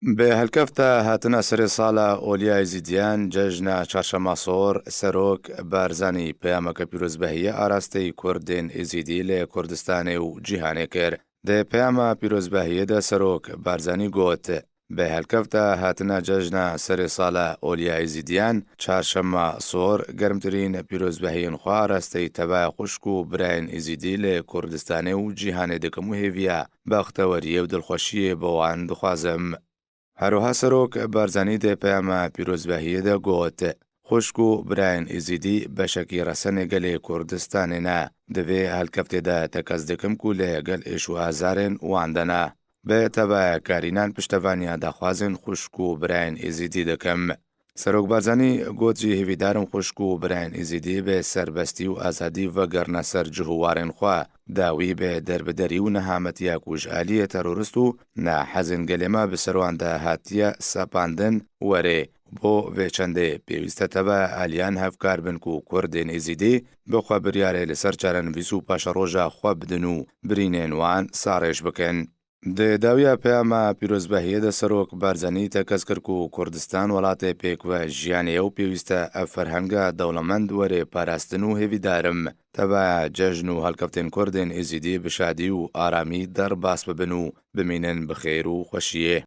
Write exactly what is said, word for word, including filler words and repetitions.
Bi helkefta hatina serê sala Oliya Êzîdiyan, cejna Çarşema Sor, Serok Barzanî peyameke pîrozbehiyê arasteyî Kurdên Êzîdî li Kurdistanê û cîhanê kir. Di peyama pîrozbehiyê de Serok Barzanî got, bi helkefta hatina cejna serê sala Oliya Êzîdiyan, Çarşema Sor, germtirîn pîrozbehiyên xwe arasteyî tevaya xwişk û birayên Êzîdî li Kurdistanê û cîhanê dikim û hêviya bexteweriyê û dilxweşiyê bo wan dixwazim. Her wiha Serok Barzanî di peyama pîrozbehiyê de got, xwişk û birayên Êzîdî beşekî resenê gelê Kurdistanê ne. Di vê helkeftê de tekez dikim ku li gel êş û azarên wan de ne. Bi tevayekarînan piştevaniya daxwazên xwişk û birayên Êzîdî dikim. Serok Barzanî got jî, hêvîdarim xwişk û birayên Êzîdî bi serbestî û azadî vegerine ser cih û warên xwe. Dawî bi derbiderî û nehametiya ku ji aliyê terorist û nehezên gelê me bi ser wan de hatiye sepandin were. Bo vê çendê pêwîst e tevaya aliyan hevkar bin ku Kurdên Êzîdî bi xwe biryarê li ser çarenivîs û paşeroja xwe bidin û birînên wan sarêj bikin. Di dawiya peyama pîrozbehiyê de Serok Barzanî tekez kir ku Kurdistan welatê pêkve jiyanê ye û pêwîst e ev ferhenga dewlemend were parastin û hêvîdarim tevaya cejn û helkeftên Kurdên Êzîdî bi şadî û aramî derbas bibin û bimînin bi xêr û xweşiyê.